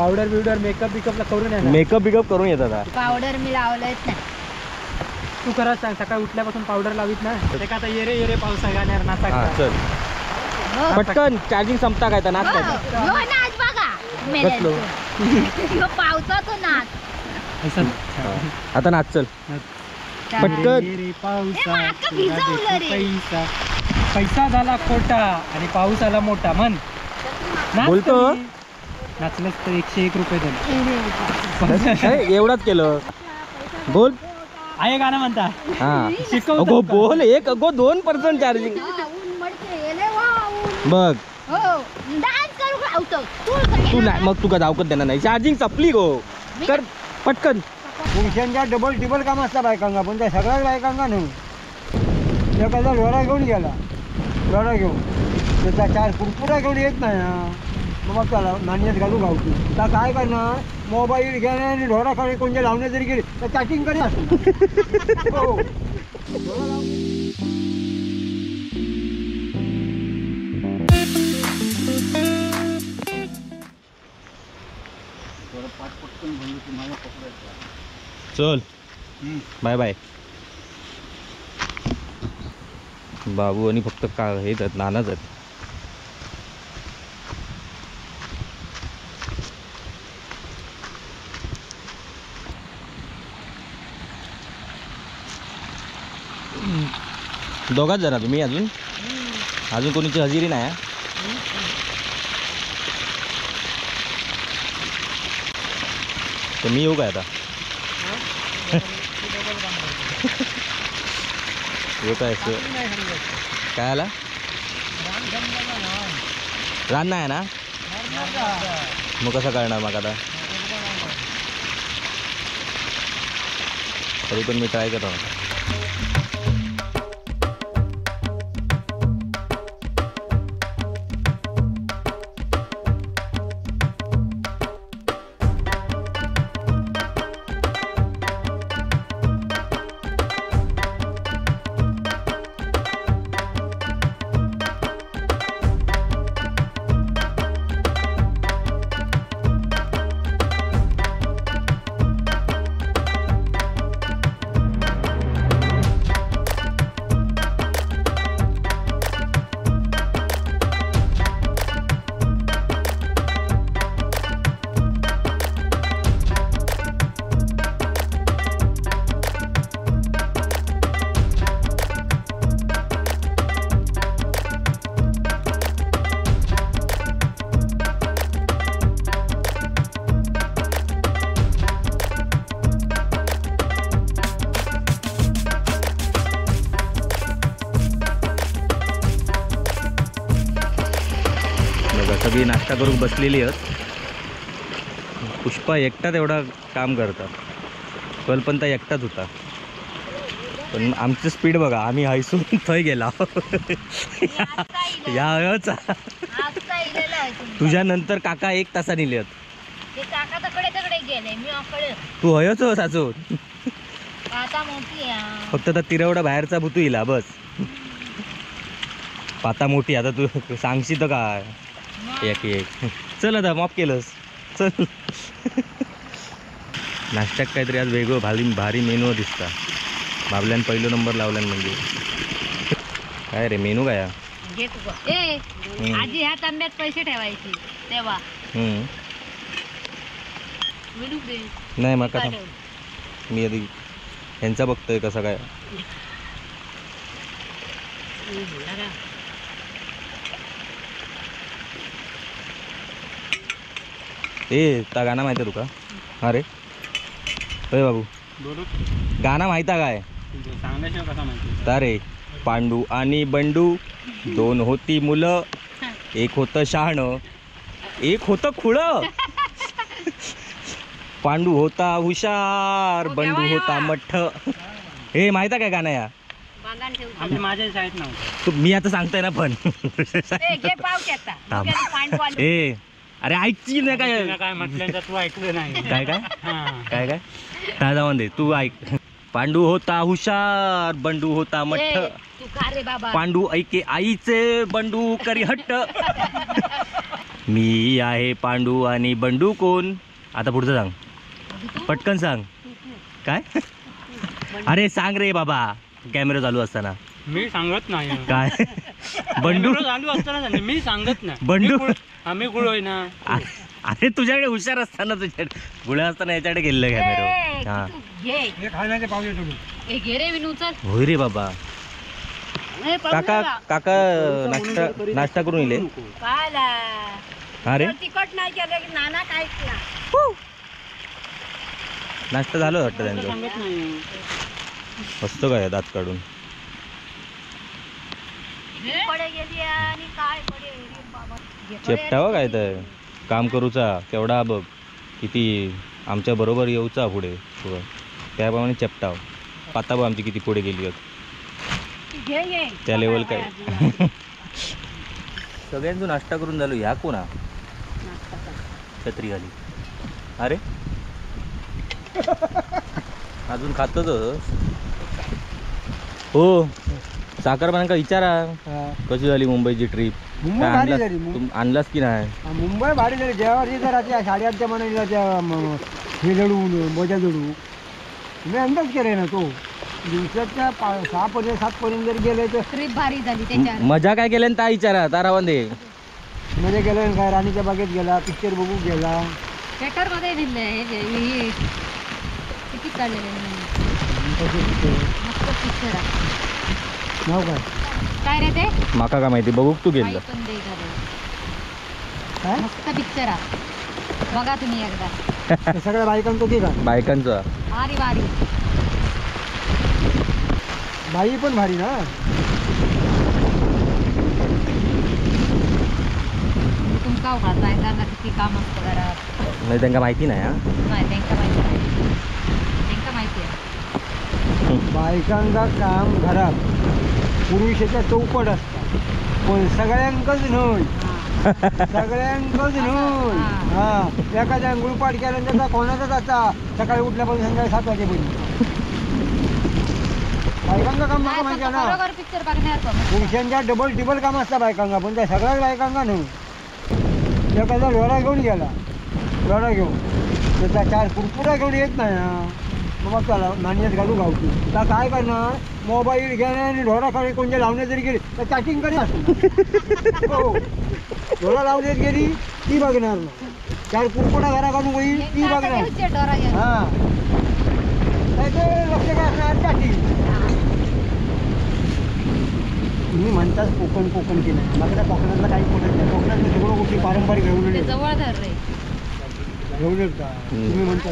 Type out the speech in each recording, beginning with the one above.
Powder बिवडर makeup बिकअप करून येणार. Makeup बिकअप करून येतात. पावडर मी लावलंच नाही. तू खरंच सांग, सकाळी उठल्यापासून पावडर लावित ना. ते का आता ये रे ये रे पावसा गाण्यावर नाचा. चल पटकन, चार्जिंग संपता काय तर नाच. हो नाच बघा पावसाचा नाच. आता नाच चल पटकन. पावसा पैसा पैसा झाला खोटा आणि पाऊस आला मोठा. म्हण बोलतो नाचलंच तर 101 रुपये दिले. एवढाच केलं बोल. आहे गाणं म्हणता. हा अगो बोल एक अगो 2% चार्जिंग बघ. तू नाही मग तुका धावकत देणार नाही. चार्जिंग संपली गो. कर पटकन. पुरुषांच्या डबल टिबल काम असतं बायकांना, पण त्या सगळ्याच बायकांना नाही. एखादा लोरा घेऊन गेला, लोरा घेऊन त्याचा 4 कुरकुरा घेऊन येत नाही ना, मग त्याला नाण्यात घालू गावची. तर काय करणार, मोबाईल घेणार आणि ढोरा खाली कोणत्या लावण्या जरी गेली तर चॅटिंग करी असतो. हो चल बाय बाय बाबू. आणि फक्त का हेच आहेत, नानाच आहेत. दोघाच जरा तुम्ही अजून अजून कोणीची हजेरी नाही. तर मी येऊ काय आता? येऊ काय? काय आला रान नाही ना, मग कसं कळणार मग आता? तरी पण मी ट्राय करतो. सगळी नाश्ता करून बसलेली आहेत. पुष्पा एकटाच एवढा काम करतात. कल पण त्या एकटाच होता. पण आमचं स्पीड बघा, आम्ही हैसून थंय गेला. या तुझ्या नंतर काका 1 तासाने लिहित. तू हयच हो साचू. फक्त आता तिरवडा बाहेरचा भुतू इला बस. पाता मोठी आता तू सांगशी तर काय. एक एक चल आता माफ केलंस चल. नाश्त्यात काहीतरी आज वेगळं भारी भारी मेनू दिसता. बाबल्यान पहिलो नंबर लावल्यान म्हणजे काय रे मेनू काय? आजी ह्या तांब्यात पैसे ठेवायची तेव्हा. नाही मग का मी आधी ह्यांचा बघतोय कसं काय. ए ता गाणं माहिती आहे तुका? अरे अरे बाबू गाणं माहिती आहे काय? अरे पांडू आणि बंडू 2 होती मुलं, एक होतं शहाणं एक होतं खुळं. पांडू होता हुशार बंडू होता मठ्ठ. हे माहित आहे काय गाणं या? तू मी आता सांगतोय ना पण. ए अरे ऐकची नाही काय काय म्हटलं तू ऐकलं नाही काय काय काय काय काय जाऊन दे तू ऐक. पांडू होता हुशार बंडू होता मठ्ठ, पांडू ऐके आईचे बंडू करी हट्ट. मी आहे पांडू आणि बंडू कोण? आता पुढचं सांग, पटकन सांग. काय? अरे सांग रे बाबा, कॅमेरा चालू असताना. मी सांगत नाही. काय बंडू चालू असताना मी सांगत नाही. बंडू आम्ही गुळ ना. अरे तुझ्याकडे हुशार असताना, तुझ्याकडे गुळ असताना याच्याकडे गेलेलं कॅमेरा. हा होय रे बाबा. काका काका नाश्ता नाश्ता करून येले. अरे तिखट नाही केलं की नाना काहीच ना. नाश्ता झालं वाटतं त्यांचं. मस्त काय दात काढून चेपटावं काय तर काम करूचा केवढा बघ किती आमच्या बरोबर येऊचा पुढे, त्याप्रमाणे चेपटाव. पाता बघ आमची किती पुढे गेली होत त्या लेवल काय. सगळ्यांचा नाश्ता करून झालो. ह्या कोणा छत्री खाली. अरे अजून खातच हो. साखरपणांका विचारा कशी झाली मुंबईची ट्रिप. आणलास की नाही? मुंबई भारी झाली. जेव्हा रात्री 8:30च्या मनाला त्या हे लढू मजा जोडू मी अंदाज केलाय ना तो दिवसाच्या 6 पर्यंत 7 पर्यंत जर गेले तर ट्रिप भारी झाली. त्याच्यावर मजा काय केलं ता विचारा तारावंदे. मजा केलं काय? राणीच्या बागेत गेला, पिक्चर बघू गेला, थिएटर मध्ये दिले तिकीट काढलेले. मस्त पिक्चर आहे. नाव काय काय रे ते माका काय माहिती, बघू तू गेलं. काय मस्त पिक्चर आहे, बघा तुम्ही एकदा. सगळ्या बायकांचं की का? बायकांचं भारी भारी. बाई पण भारी ना. तुमका उघडा बायकांना किती काम असतं घरात. नाही त्यांना माहिती नाही. नाही त्यांना माहिती नाही, त्यांना माहिती आहे. बायकांका काम घरात पुरुषाच्या चौपट असतात, पण सगळ्यांकच न्हय, सगळ्यांकच न्हय. हा एखाद्या गुळपाट केल्यानंतर कोणाचाच आता सकाळी उठल्यापासून संध्याकाळी 7 वाजेपर्यंत बायकांचं काम मला माहिती आहे ना. पुरुषांच्या डबल टिबल काम असतं बायकांना, पण त्या सगळ्याच बायकांना न्हय. एखादा लोरा घेऊन गेला, लोरा घेऊन त्याचा 4 कुरकुरा घेऊन येत नाही ना बाबा, चला नाण्यात घालू गावची. तर काय करणार, मोबाईल घेणार आणि ढोराखाली कोणत्या लावण्यात जरी गेली तर चॅटिंग करीत असतो. हो ढोरा लावण्यात गेली ती बघणार ना, 4 कुरकुरा घरा घालून होईल ती बघणार. हां त्याचं लक्ष काय असणार, चॅटिंग. तुम्ही म्हणताच कोकण कोकण की नाही, मला त्या कोकणातलं काही पटत नाही. कोकणातलं सगळं गोष्टी पारंपरिक घेऊन का तुम्ही म्हणता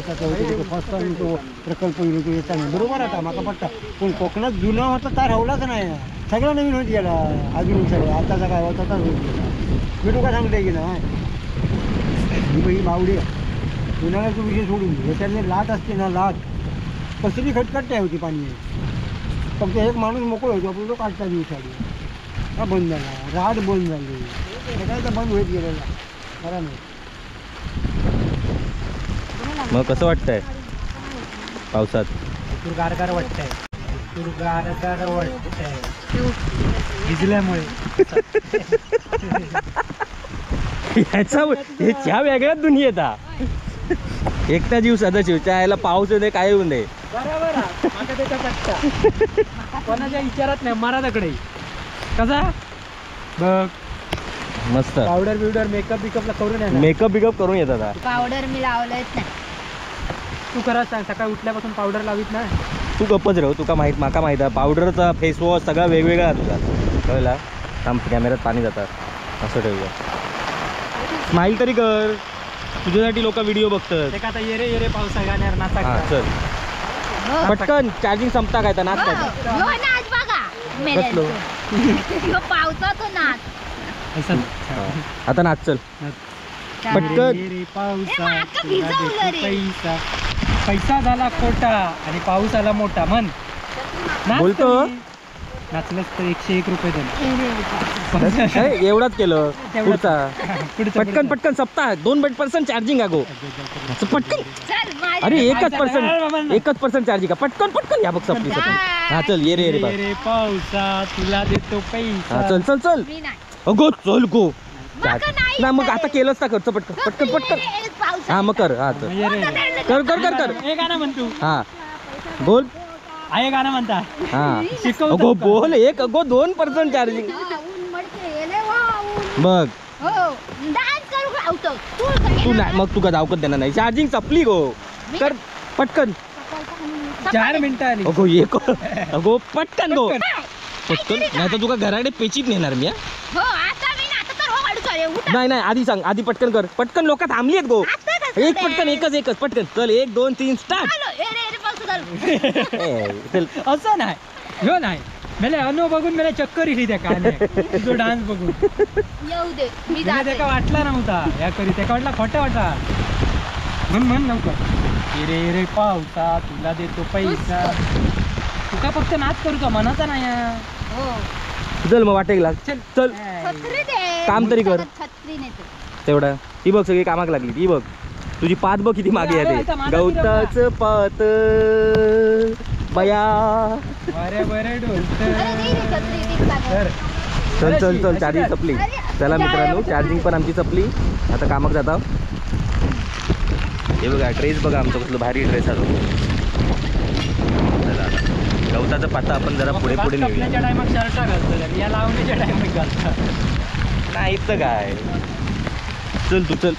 फर्स्ट टाइम तो प्रकल्प येईल तो येता नाही, बरोबर आता माका पडता. पण कोकणात जुना होता तर राहिलाच नाही, सगळं नवीन होत गेला अजून सगळं. आताचा काय होता तसाच होत गेला. मी तुका सांगते की नाही ही बावडी आहे, उन्हाळ्याचा विषय सोडून ह्याच्यातली लाट असते ना, लाट कसली खटखट नाही होती पाणी. फक्त एक माणूस मोकळं होतो आपण तो काढता दिवसाडी हा बंद झाला, राड बंद झाली, सगळं तर बंद होत गेलेला खरं नाही. मग कसं वाटतंय पावसात? भरपूर गारगार वाटतंय, भरपूर गारगार वाटतंय भिजल्यामुळे. ह्याचा ह्या वेगळ्याच दुनियेत एकटा जीव सदाशिव, त्याला पाऊस येते काय येऊन दे बरोबर. माका त्याचा पट्टा कोणाच्या विचारात नाही, मराठाकडे कसा बघ मस्त पावडर बिवडर मेकअप बिकअपला करून येणार, मेकअप बिकअप करून येतात. पावडर मी लावलंच नाही. तू खरंच सांग, सकाळी उठल्यापासून पावडर लावित ना तू? गप्पच राहू, तुका माहित माका माहित आहे. पावडरचा फेस वॉश सगळा वेगवेगळा तुझा कळला. थांब कॅमेऱ्यात पाणी जातात असं ठेवूया. स्माईल तरी कर, तुझ्यासाठी लोक व्हिडिओ बघतात. आता ये रे ये रे पावसा गाण्यावर नाचा. चल पटकन चार्जिंग संपता काय तर नाच काय नाच बघा पावसाचा नाच. आता नाच चल पटकन. पैसा पैसा झाला खोटा आणि पाऊस आला मोठा. म्हण बोलतो नाचलंच तर 101 रुपये दिले. एवढाच केलं पुढचा. पटकन पटकन सप्ताह 2% चार्जिंग आहे गो. पटकन. अरे 1% चार्जिंग आहे. पटकन पटकन या बघ सपली सपली. हा चल ये रे रे पावसा तुला देतो पैसा. चल चल चल अगो चल गो. ना मग आता केलंच ना, कर पटकन पटकन पटकन. हा मग कर. हा कर कर कर कर. हे गाणं म्हण तू. हा बोल. आहे गाणं म्हणता. हा अगो बोल. एक अगो 2% चार्जिंग. बघ तू नाही मग तुका धावकत देणार नाही. चार्जिंग संपली गो. कर पटकन. 4 मिनिटं आली. अगो एक अगो पटकन गो पटकन, नाही तर तुका घराकडे पेचीत नेणार मी. नाही नाही आधी सांग, आधी पटकन कर पटकन. लोक थांबली आहेत गो. एक पटकन, एकच एकच पटकन. चल 1 2 3 स्टार्ट. असं नाही ह्यो नाही मेले अनु बघून मला चक्कर इली त्या काय तुझो डान्स बघून. त्याका वाटला नव्हता या करी, त्याका वाटला खोटा वाटला. म्हण म्हण लवकर. रे रे पावसा तुला देतो पैसा. तुका फक्त नाच करू का मनाचा नाही. चल मग वाटेक लाग. चल चल काम तरी कर तेवढा. ती बघ सगळी कामाक लागली. ती बघ तुझी पात बघ किती मागे आहे. गवताच पात बया. चल चल चल चार्जिंग संपली. चला मित्रांनो चार्जिंग पण आमची संपली. आता कामाक जाता. हे बघा ड्रेस बघा आमचं कसलं भारी ड्रेस आहे. चला गवताचं पाता आपण जरा पुढे पुढे नेऊया. नाही तर काय. चल तू चल.